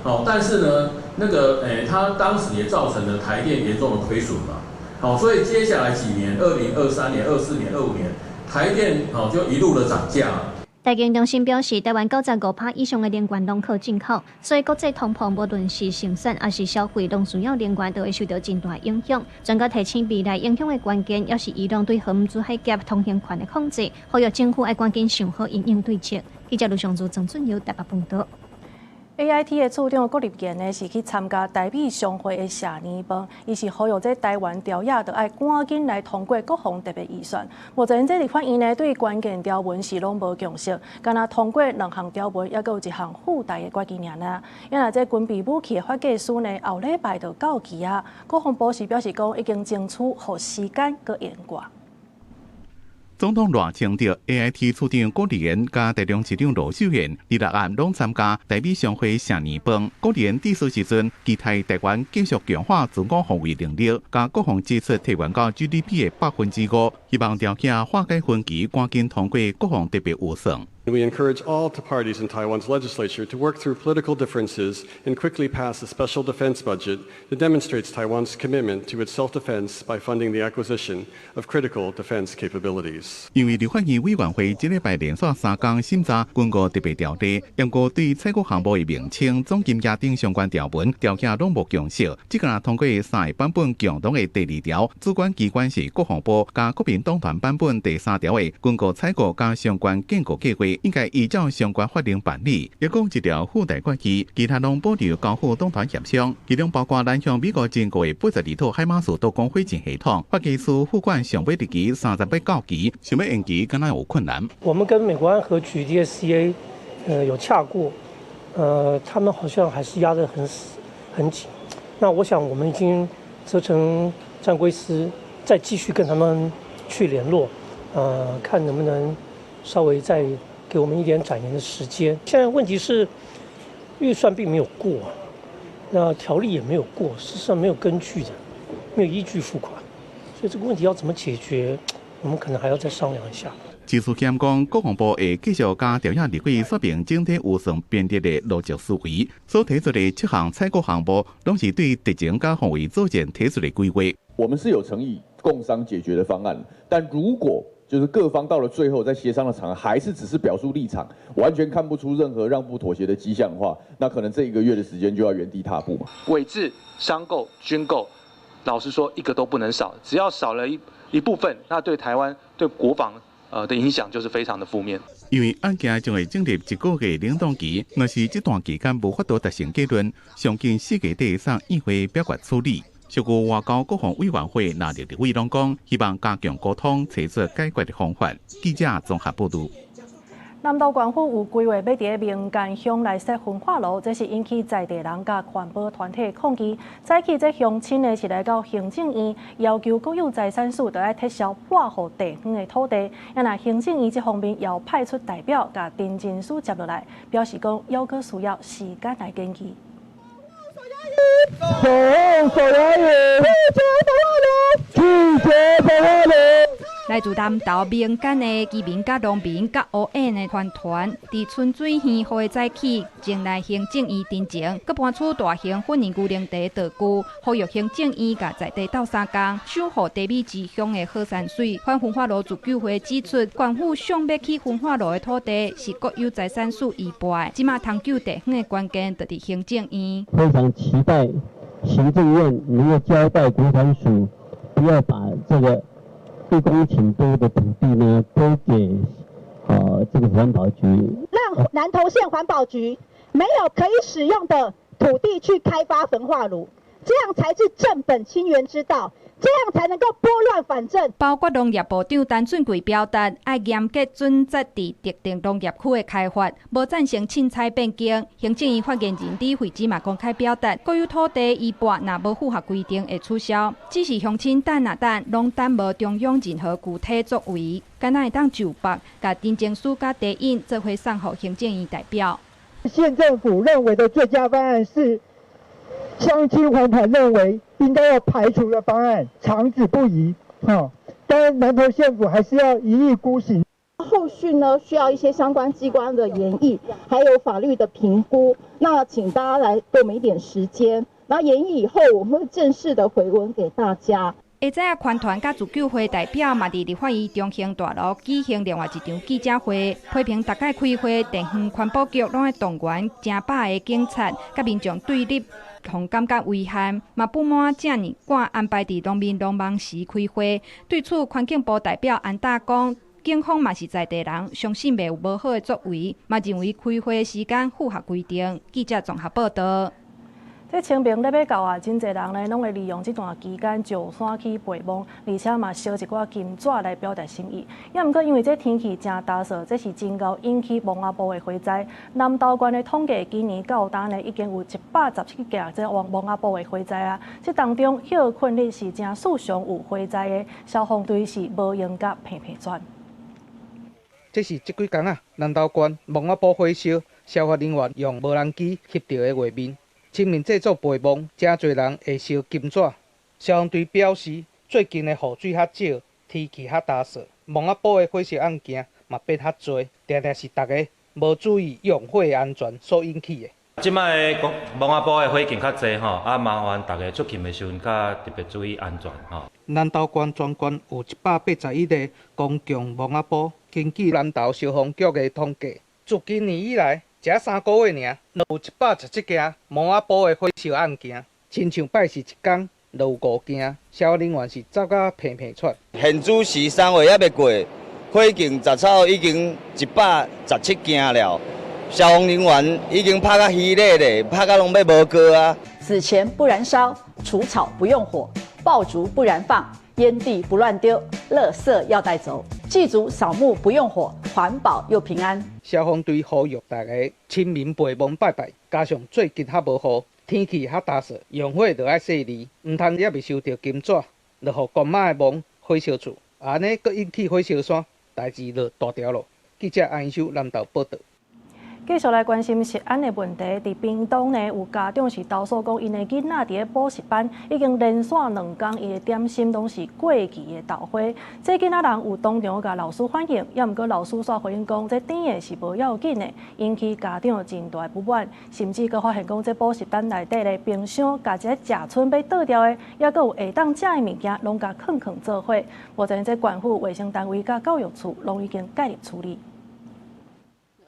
好，但是呢，那個，它當時也造成了台電嚴重的虧損嘛，好，所以接下來幾年，2023年、24年、25年，台電，哦，就一路的漲價。財經中心表示，台灣95%以上的能源攏靠進口，所以國際通膨無論是生產抑是消費，攏需要能源，都會受到真大影響。專家提醒，未來影響的關鍵，抑是伊朗對荷姆茲海峽通行權的控制，呼籲政府愛趕緊想好因應對策。記者盧尚如、曾俊友台北報導。 AIT 的處長郭立言呢，是去參加台美商會的謝年飯，伊是呼籲這台灣朝野著愛趕緊來通過國防特別預算。目前這立法院呢，對關鍵條文是攏無共識，干焦通過兩項條文，抑閣有一項附帶的決議爾爾。因為這軍備武器的發給書呢，後禮拜就到期啊。國防部是表示講，已經爭取予時間閣延過。總統賴清德、AIT 處長郭立言佮台中市長盧秀燕，26暗攏參加台美商會謝年飯。郭立言致辭時陣，期待台灣繼續強化自我防衛能力，共國防支出提懸到 GDP 的5%，希望朝野化解分歧，趕緊通過國防特別預算。 We encourage all parties in Taiwan's legislature to work through political differences and quickly pass a special defense budget that demonstrates Taiwan's commitment to its self-defense by funding the acquisition of critical defense capabilities. 因為立法院委員會這禮拜連續3工審查軍購特別條例，毋過對採購項目的名稱、總金額等相關條文，朝野攏無共識。只干焦通過三個版本共同的第二條，主管機關是國防部，佮國民黨團版本第三條的軍購採購佮相關建購計劃，應該依照相關法令辦理。抑閣一條附帶決議，其他攏保留交付黨團協商，其中包括南向美國進購的82套海馬斯多管火箭系統，發給司付款上尾日期30欲到期，想欲延期敢若有困難。我們跟美國安核局 DSCA，有洽過，他們好像還是壓得很死很緊。那我想我們已經責成戰規司再繼續跟他們去聯絡，看能不能稍微再給我們一點展延的時間。現在問題是預算並沒有過，那條例也沒有過，事實上沒有根據的，沒有依據付款，所以這個問題要怎麼解決，我們可能還要再商量一下。陳時謙講，國防部會繼續佮朝野立委說明整體預算編列的邏輯思維，所提出的七項採購項目，攏是對敵情佮防衛作戰提出的規劃。我們是有誠意共商解決的方案，但如果就是各方到了最後，在協商的場合，還是只是表述立場，完全看不出任何讓步妥協的跡象的話，那可能這一個月的時間就要原地踏步嘛。委製、商購、軍購，老實說一個都不能少，只要少了一部分，那對台灣、對國防的影響就是非常的負面。因為案件將會進入一個月冷凍期，若是這段期間無法度達成結論，上緊4月底送議會表決處理。小國外交國防委員會藍綠立委攏講，希望加強溝通，揣出解決的方法。記者綜合報導。南投縣府有規劃欲佇咧名間鄉來設焚化爐，這是引起在地人佮環保團體抗議。早起這鄉親呢是來到行政院，要求國有財產署著愛撤銷撥予地方的土地。啊若行政院這方面又派出代表，共陳情書接落來，表示講猶閣需要時間來研究。守護手搖椅，拒絕焚化爐，拒絕焚化爐。來自南投民間的居民、佮農民、佮烏煙的團團，佇春水園雨的早起，前來行政院陳情，閣搬出大型粉圓牛奶茶道具，呼籲行政院共在地鬥相共，守護茶米之鄉的好山水。反焚化爐自救會指出，縣府想欲起焚化爐的土地是國有財產署移撥的，這馬通救地方的關鍵，就佇行政院。非常期待行政院能夠交代國產署，不要把這個1公頃多的土地呢，都給這個環保局，讓南投縣環保局沒有可以使用的土地去開發焚化爐，這樣才是正本清源之道，這樣才能夠撥亂反正。包括農業部長陳俊貴表達，愛嚴格準則佇特定農業區的開發，無贊成凊彩變更。行政院發言人李慧芝嘛公開表達，國有土地移撥若無符合規定會取消。只是鄉親等啊等，攏等無中央任何具體作為，敢若會當就縛，共陳情書佮提印做伙送予行政院代表。縣政府認為的最佳方案是鄉親環團認為應該要排除的方案，廠址不宜。哈，但南投縣府還是要一意孤行。後續呢，需要一些相關機關的研議，還有法律的評估。那請大家來給我們一點時間。那研議以後，我們會正式的回文給大家。下早啊，環團佮自救會代表嘛，佇立法院中興大樓舉行另外一場記者會，批評逐擺開會，地方環保局攏愛動員成百个警察，佮民眾對立，予感覺遺憾，嘛不滿遮爾趕安排佇農民農忙時開會。對此，環境部代表安達講，警方嘛是在地人，相信袂有無好的作為，嘛認為開會時間符合規定。記者綜合報導。這清明咧欲到啊，真濟人呢攏會利用這段期間上山去陪墓，而且嘛燒一寡金紙來表達心意。也毋過因為這天氣誠焦燥，這是真𠢕引起墓仔埔的火災。南投縣的統計，今年到今呢已經有117件這墓仔埔的火災啊。這當中歇睏日是誠時常有火災的，消防隊是無閒共平平轉。這是這幾工啊，南投縣墓仔埔火燒，消防人員用無人機翕著的畫面。清明節做陪墓，誠濟人會燒金紙。消防隊表示，最近的雨水較少，天氣較焦燥，墓仔埔的火燒案件嘛變較濟，定定是大家無注意用火安全所引起的。這擺的墓仔埔的火警較濟吼，啊麻煩大家出勤的時陣較特別注意安全吼。南投縣全縣有181個公共墓仔埔，根據南投消防局的統計，自今年以來，才3個月爾，就有117件墓仔埔的火燒案件，親像拜四一工就有5件，消防人員是走甲平平喘。現主時3月猶未過，火警雜草已經117件了，消防人員已經拍甲虛咧咧，拍甲攏欲無過啊。紙錢不燃燒，除草不用火，爆竹不燃放，煙蒂不亂丟，垃圾要帶走，祭祖掃墓不用火，環保又平安。消防隊呼籲大家清明陪墓拜拜，加上最近較無雨，天氣較焦燥，用火就愛細膩，毋通猶未收著金紙，就予公媽的墓火燒厝，按呢閣引起火燒山，代誌就大條囉。記者安修南投報導。繼續來關心食安的問題。佇屏東呢，有家長是投訴講，𪜶的囡仔佇咧補習班已經連續2工，伊的點心攏是過期的豆花。這囡仔人有當場共老師反映，也毋過老師煞回應講，這甜的是無要緊的，引起家長真大不滿，甚至閣發現講，這補習班內底的冰箱，共這食賰欲倒掉的，猶閣有會當食的物件，攏共囥囥做伙。目前這縣府衛生單位佮教育處攏已經介入處理。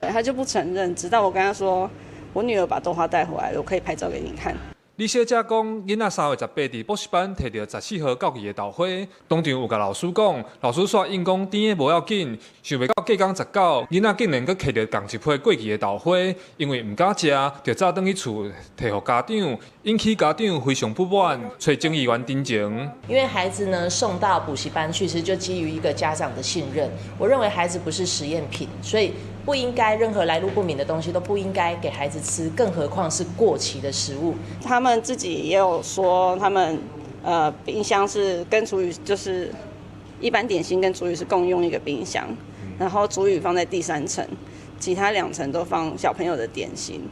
他就不承認，直到我跟他說，我女兒把豆花帶回來，我可以拍照給你看。李小姐講，囡仔3月18佇補習班提著14號過期的豆花，當場有共老師講，老師煞應講甜的無要緊，想袂到隔工19，囡仔竟然閣提著仝一批過期的豆花，因為毋敢食，就早轉去厝提予家長，引起家長非常不滿，揣鄭議員陳情。因為孩子呢送到補習班去，其實就基於一個家長的信任。我認為孩子不是實驗品，所以不應該任何來路不明的東西都不應該給孩子吃，更何況是過期的食物。他們自己也有說，他們冰箱是跟廚餘，就是一般點心跟廚餘是共用一個冰箱，然後廚餘放在第三層，其他兩層都放小朋友的點心。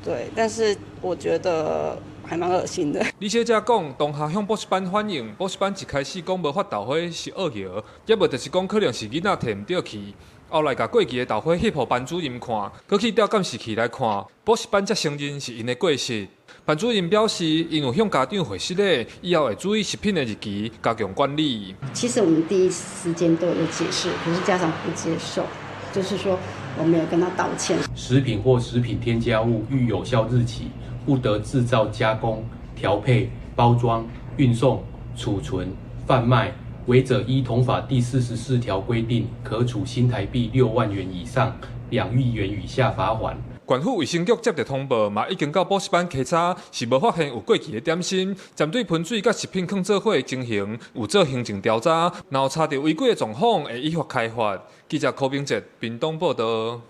對，但是我覺得還蠻噁心的。李小姐講，當下向補習班反映，補習班一開始講無發豆花是惡蟯，抑無就是講可能是囡仔提毋著去。後來共過期的豆花翕予班主任看，閣去調監視器來看，補習班才承認是𪜶的過失。班主任表示，𪜶有向家長回釋咧，以後會注意食品的日期，加強管理。其實我們第一時間都有解釋，可是家長不接受，就是說我們有跟他道歉。食品或食品添加物逾有效日期，不得製造、加工、調配、包裝、運送、儲存、販賣。違者依同法第44條規定，可處新台幣6萬元以上2億元以下罰鍰。縣府衛生局接著通報，嘛已經到補習班稽查，是無發現有過期的點心，針對噴水佮食品囥做伙的情形，有做行政調查，若有查著違規的狀況，會依法開罰。記者柯明哲屏東報導。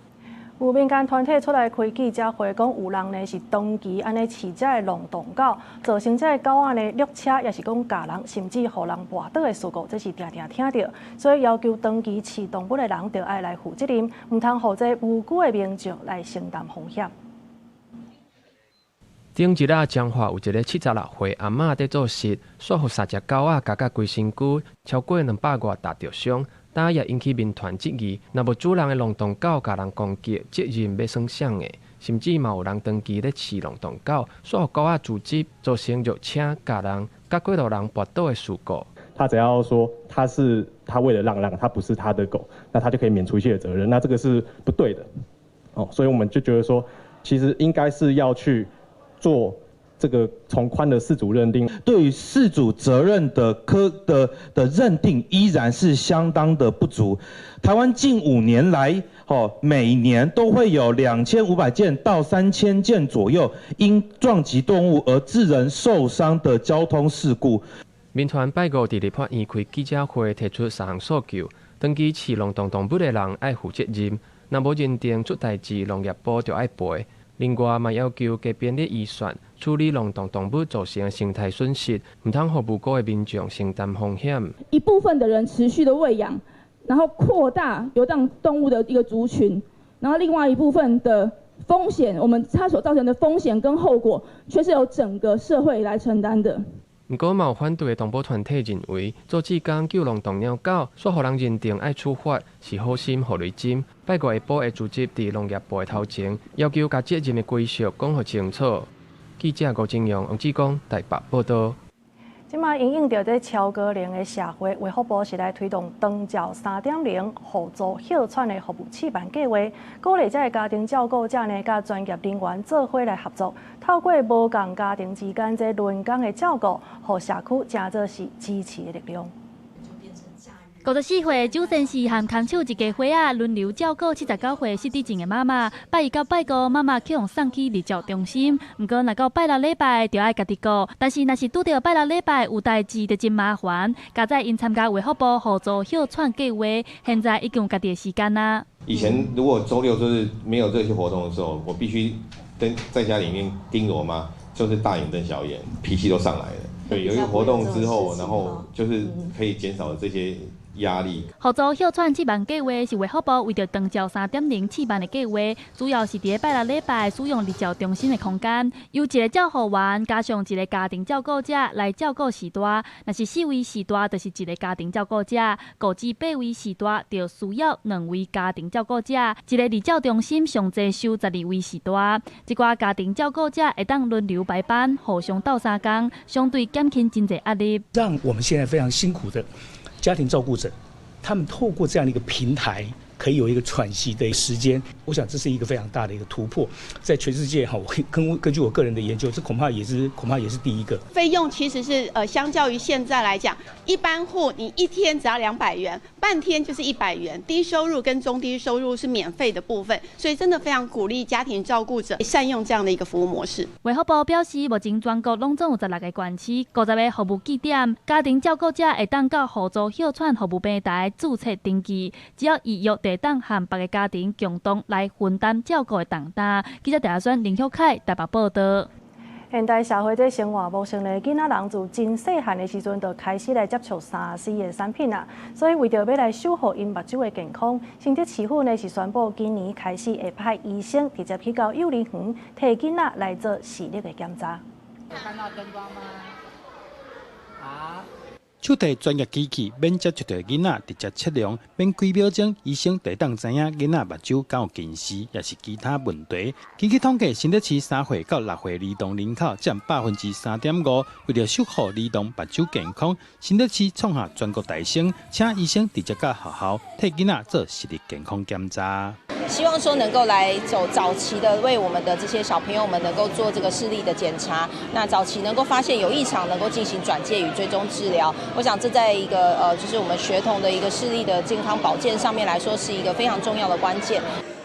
有民間團體出來開記者會，講有人呢是長期按呢飼這个浪蕩狗，造成這个狗仔呢掠車，抑是講咬人，甚至予人跋倒的事故，這是定定聽著。所以要求長期飼動物的人，著愛來負責任，毋通予這無辜的民眾來承擔風險。頂一日彰化有一个76歲阿嬤佇做穡，煞予三隻狗仔咬甲規身軀，超過200外踏著傷，今也引起民團質疑，若無主人的浪蕩狗共人攻擊，責任欲算誰的？甚至嘛有人長期咧飼浪蕩狗，煞予狗仔組織造成掠車咬人、佮過路人跋倒的事故。他只要說他是他餵的浪浪，他不是他的狗，那他就可以免除一切的責任，那這個是不對的。哦，所以我們就覺得說，其實應該是要去做這個從寬的飼主認定，對於飼主責任的科的的認定依然是相當的不足。台灣近5年來，哦，每年都會有2500件到3000件左右因撞擊動物而致人受傷的交通事故。民團拜五佇立法院開記者會，提出三項訴求：長期飼浪蕩動物的人愛負責任，若無認定出代誌，農業部就愛賠。另外，嘛要求加編列預算，處理浪蕩動物造成的生態損失，毋通予無辜的民眾承擔風險。一部分的人持續的餵養，然後擴大遊蕩動物的一個族群，然後另外一部分的風險，我們它所造成的風險跟後果，卻是由整個社會來承擔的。毋過，嘛有反對的動保團體認為，做志工救浪蕩貓狗，煞予人認定愛處罰，是好心予雷針。拜五下晡會組織佇農業部的頭前，要求共責任的歸屬講予清楚。記者吳金陽、王志剛台北報導。這馬因應著這超高齡的社會，衛福部是來推動長照3.0互助歇喘的服務試辦計劃，鼓勵這个家庭照顧者呢，佮專業人員做伙來合作，透過無仝家庭之間這輪崗的照顧，予社區成做是支持的力量。54歲周先生和牽手一家伙仔輪流照顧79歲失智症的媽媽。拜一到拜五，媽媽去予送去日照中心。毋過，若到拜六禮拜，就愛家己顧。但是，若是拄著拜六禮拜有代誌，就真麻煩。佳哉𪜶參加衛福部互助歇喘計劃，現在已經有家己的時間啦。以前如果週六就是沒有這些活動的時候，我必須跟在家裡面盯着我媽，就是大眼瞪小眼，脾氣都上來了。對，有一個活動之後，然後就是可以減少這些壓力。互助歇喘試辦計劃是衛福部為著長照3.0試辦的計劃，主要是佇拜六禮拜使用日照中心的空間，由一個照護員加上一個家庭照顧者來照顧序大。若是四位序大，就是一個家庭照顧者；5至8位序大，就需要兩位家庭照顧者。一個日照中心上濟收12位序大，這寡家庭照顧者會當輪流排班，互相鬥相共，相對減輕真濟壓力。讓我們現在非常辛苦的家庭照顧者，他們透過這樣的一個平台，可以有一個喘息的時間。我想這是一個非常大的一個突破，在全世界哈，我根據我個人的研究，這恐怕也是第一個。費用其實是相較於現在來講，一般戶你一天只要200元，半天就是100元，低收入跟中低收入是免費的部分，所以真的非常鼓勵家庭照顧者善用這樣的一個服務模式。衛福部表示，目前全國攏總有16個縣市，50個服務據點，家庭照顧者會當到互助歇喘服務平台註冊登記，只要預約，就會當和別个家庭共同來分擔照顧的重擔。記者鄭選林曉凱台北報道。現代社會這生活模式呢，囡仔人自真細漢的時陣就開始來接觸3C 的產品啊，所以為著欲來守護𪜶目睭的健康，新竹市府呢是宣布今年開始會派醫生直接去到幼兒園，替囡仔來做視力的檢查。有看到燈光嗎？好。手提專業機器，免接觸著囡仔，直接測量，免幾秒鐘，醫生就會當知影囡仔目睭敢有近視，抑是其他問題。根據統計，新竹市3歲到6歲兒童人口佔3.5%，為著守護兒童目睭健康，新竹市創下全國大先，請醫生直接到學校替囡仔做視力健康檢查。希望說能夠來走早期的，為我們的這些小朋友們能夠做這個視力的檢查，那早期能夠發現有異常，能夠進行轉介與追蹤治療。我想這在一個就是我們學童的一個視力的健康保健上面來說，是一個非常重要的關鍵。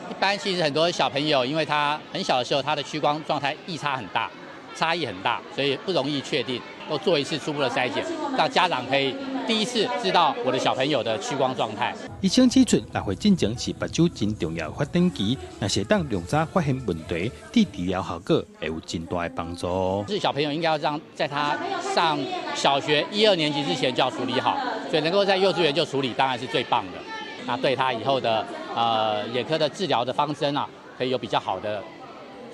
一般其實很多小朋友，因為他很小的時候，他的屈光狀態異差很大，差異很大，所以不容易確定。都做一次初步的篩檢，讓家長可以第一次知道我的小朋友的屈光狀態。醫生指出，6歲進前是目睭真重要的發展期，若是會當量早發現問題，對治療效果會有真大的幫助。是小朋友應該要讓在他上小學一二年級之前就要處理好，所以能夠在幼稚園就處理，當然是最棒的。那對他以後的眼科的治療的方針啊，可以有比較好的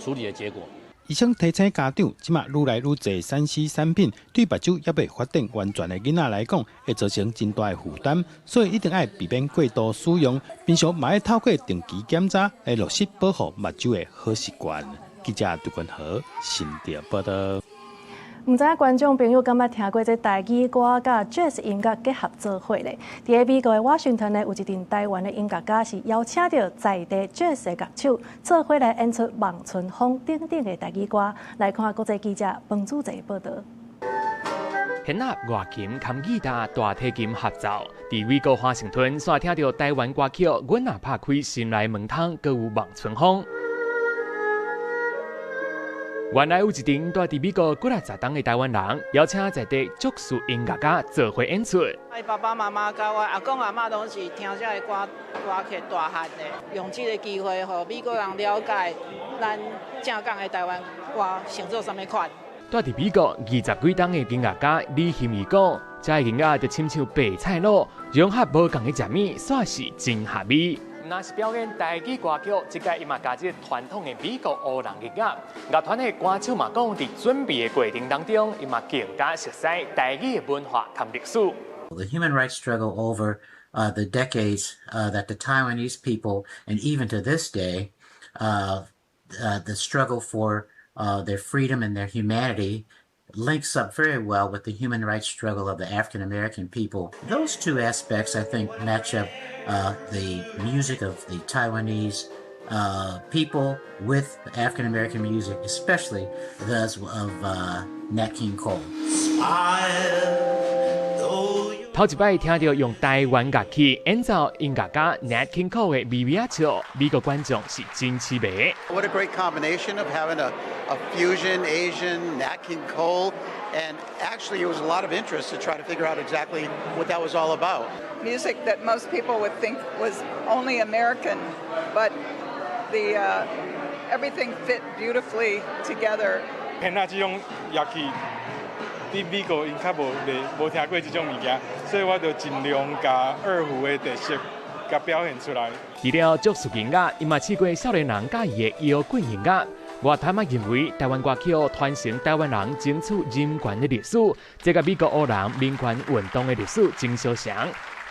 處理的結果。醫生提醒家長，這馬愈來愈濟3C 產品，對目睭猶未發展完全的囡仔來講，會造成真大的負擔，所以一定愛避免過度使用。平常嘛愛透過定期檢查來落實保護目睭的好習慣。記者杜君豪新竹報道。毋知影觀眾朋友敢捌聽過這台語歌佮爵士音樂結合做伙咧？佇个美國的華盛頓呢，有一陣台灣的音樂家是邀請著在地爵士樂手做伙來演出《望春風》等等的台語歌。來看國際記者彭祖澤報道。弦樂、外琴、含吉他、大提琴合奏，佇美國華盛頓，煞聽著台灣歌曲《阮若拍開心內門窗》，閣有《望春風》。原來有一陣蹛佇美國幾若十冬的台灣人，邀請在地爵士音樂家做伙演出。𪜶爸爸媽媽佮我阿公阿嬤攏是聽這个歌歌曲大漢的，用這个機會，予美國人了解咱正港的台灣歌成做啥物款。蹛佇美國20幾冬的音樂家李欣怡講，這个音樂就親像白菜滷，融合無仝的食物，煞是真合味。毋但是表演台語歌曲，這擺伊嘛加入傳統的美國黑人音樂。樂團的歌手嘛講，佇準備的過程當中，伊嘛更加熟悉台語的文化和歷史。 The human rights struggle over the decades that the Taiwanese people, and even to this day, the struggle for their freedom and their humanity links up very well with the human rights struggle of the African American people. Those two aspects, I think, match up the music of the Taiwanese people with African American music, especially those of Nat King Cole. 頭一擺聽著用台灣樂器演奏音樂家 Nat King Cole 的微微仔笑，美國觀眾是真痴迷。 What a great combination of having a fusion Asian Nat King Cole, and actually it was a lot of interest to try to figure out exactly what that was all about. Music that most people would think was only American, but the everything fit beautifully together. 弦仔這種樂器，佇美國𪜶較無無聽過這種物件，所以我就盡量共二胡的特色共表現出來。除了爵士音樂，伊嘛試過少年人佮意的搖滾音樂。樂團嘛認為，台灣歌曲傳承台灣人爭取人權的歷史，這佮美國黑人民權運動的歷史真相像。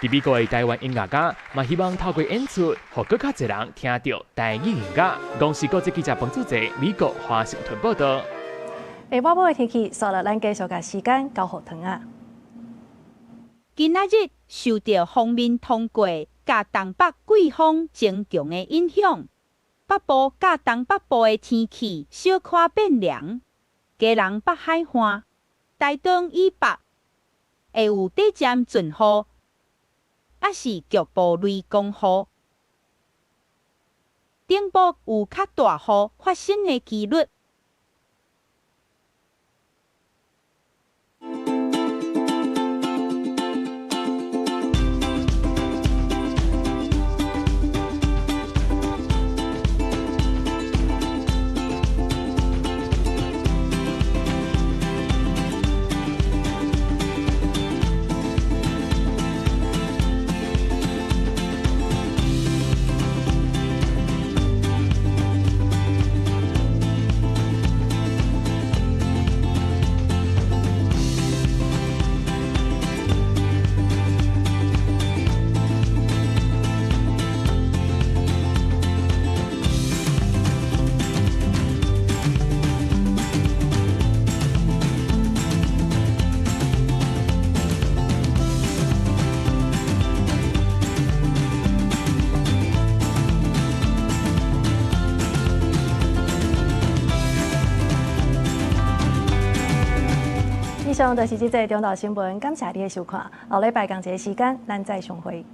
佇美國的台灣音樂家嘛希望透過演出，予閣較濟人聽著台語音樂。公視國際記者彭祖澤，美國華盛頓報道。下晡晡的天氣，煞落咱繼續共時間交予唐仔。今仔日受著鋒面通過，佮东北季风增强的影响，北部佮东北部的天气小可变凉。基隆北海岸、台东以北会有短暂阵雨，抑是局部雷公雨。顶部有较大雨发生的几率。以上就是這節中昼新聞，感謝你的收看。後禮拜仝一个時間，咱再相會。